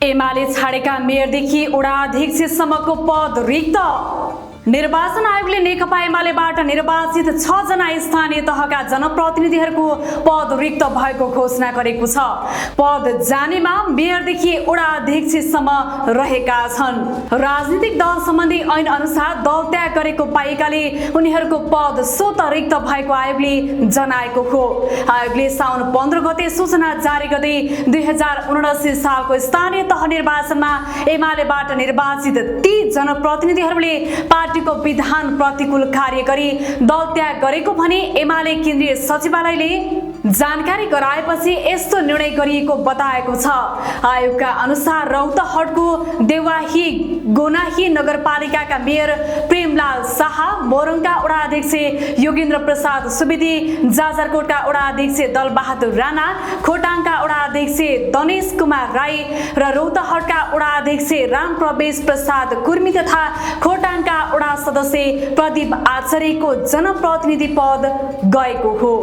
एमाले छाडेका मेयरदेखि वडाध्यक्षसम्मको पद रिक्त। निर्वाचन आयोगले नेकपा एमालेबाट निर्वाचित 6 जना स्थानीय तहका जनप्रतिनिधिहरूको पद रिक्त भएको घोषणा गरेको छ। पद जानेमा मेयरदेखि वडाध्यक्षसम्म रहेका छन्। राजनीतिक दल सम्बन्धी ऐन अनुसार दल त्याग गरेको पाइएकाले उनीहरूको पद स्वत रिक्त भएको आयोगले जनाएको हो। आयोगले साउन 15 गते सूचना जारी गर्दै 2079 सालको स्थानीय तह निर्वाचनमा एमालेबाट निर्वाचित 30 जनप्रतिनिधिहरूले पार्टीको विधान प्रतिकूल कार्य गरी दल त्याग गरेको भने एमाले केन्द्रीय सचिवालयले जानकारी गराएपछि यस्तो निर्णय गरिएको बताएको छ। आयोगका अनुसार रौतहटको देवाही गोनाही नगरपालिकाका मेयर प्रेमलाल शाह, मोरङका वडाध्यक्ष योगेन्द्र प्रसाद सुवेदी, जाजरकोटका वडाध्यक्ष दलबहादुर राणा, खोटाङका वडाध्यक्ष दनेश कुमार राई र रौतहटका वडाध्यक्ष रामप्रवेश प्रसाद कुर्मी तथा खोटाङका वडा सदस्य प्रदीप आचार्यको जनप्रतिनिधि पद गएको हो।